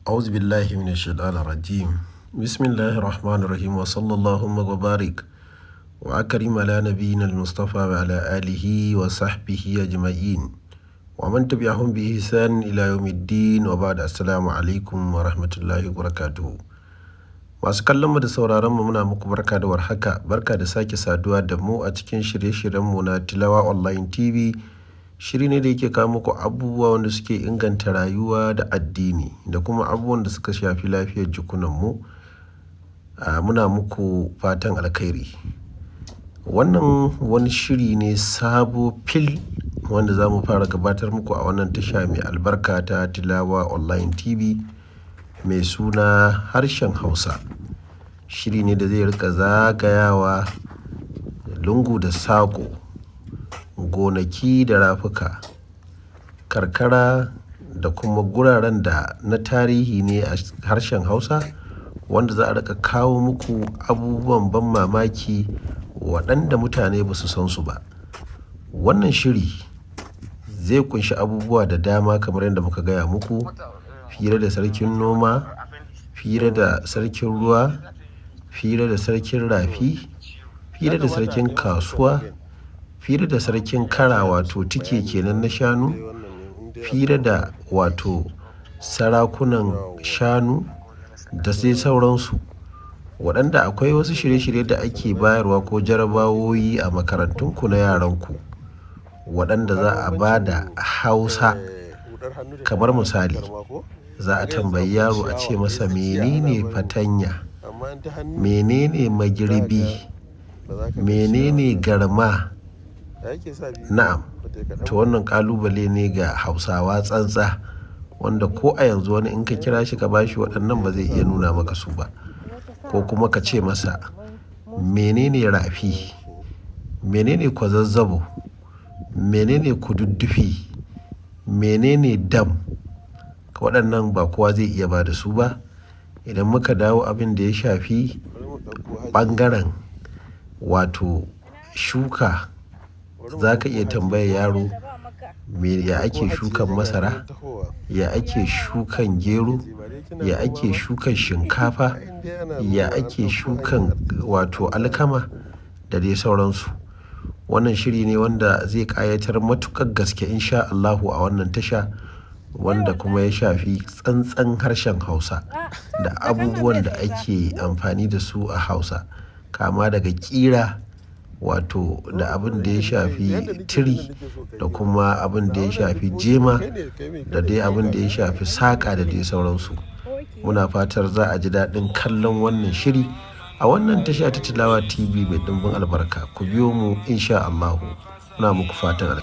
أعوذ بالله من الشيطان الرجيم. بسم الله الرحمن الرحيم، وصلى اللهم وبارك وأكرم على نبينا المصطفى وعلى آله وصحبه أجمعين ومن تبعهم بإحسان إلى يوم الدين، وبعد، السلام عليكم ورحمة الله وبركاته. Masu kallon mu da sauraron mu, muna muku barka da warhaka, barka da sake saduwa da mu a cikin shirye-shiryen mu na Tilawa Online TV. Shiri ne da yake kawo muku abubuwa wanda suke inganta rayuwa da addini da kuma abubuwan da suka shafi lafiyar jikunan mu. Muna muku fatan alkhairi. Wannan wani shiri ne sabo fil wanda za mu fara gabatar muku a wannan tasha mai albarka ta Tilawa Online TV mai suna Harshen Hausa. Shiri ne da zai rika zagayawa lungu da saƙo, gonaki da rafuka, karkara da kuma guraren da na tarihi ne a harshen Hausa, wanda za a rika kawo muku abubuwan ban mamaki waɗanda mutane ba su san su ba. Wannan shiri zai kunshi abubuwa da dama kamar yadda muka gaya muku: hira da sarkin noma, hira da sarkin ruwa, hira da sarkin rafi, hira da sarkin kasuwa, hira da sarkin kara, wato tike kenan na shanu, hira da wato sarakunan shanu da sai sauransu. Waɗanda akwai wasu shirye-shirye da ake bayarwa ko jarabawoyi a makarantunku na yaranku waɗanda za a ba da Hausa. Kamar misali, za a tambayi yaro a ce masa, "Menene fatanya? Menene magirbi? Menene garma?" Na'am, to wannan kalubale ne ga Hausawa tsantsa, wanda ko a yanzu wani in ka kira shi ka bashi waɗannan, ba zai iya nuna maka su ba. Ko kuma ka ce masa, "Menene rafi? Menene kwazazzabo? Menene kududdufi? Menene dam?" Waɗannan ba kowa zai iya ba da su ba. Idan muka dawo abin da ya shafi ɓangaren wato shuka, za ka iya tambayar yaro me ya ake shukan masara, ya ake shukan gero, ya ake shukan shinkafa, ya ake shukan wato alkama da dai sauransu. Wannan shiri ne wanda zai ƙayatar matuƙar gaske insha Allahu a wannan tasha, wanda kuma ya shafi tsantsan harshen Hausa da abubuwan da ake amfani da su a Hausa, kama daga ƙira, wato da abin da ya shafi tiri, da kuma abin da ya shafi jema, da dai abin da ya shafi saƙa da dai sauransu. Muna fatar za a ji daɗin kallon wannan shiri a wannan tasha ta Tilawa TV mai ɗimbin albarka. Ku biyo mu insha Allahu. Muna muku fatan alkhairi.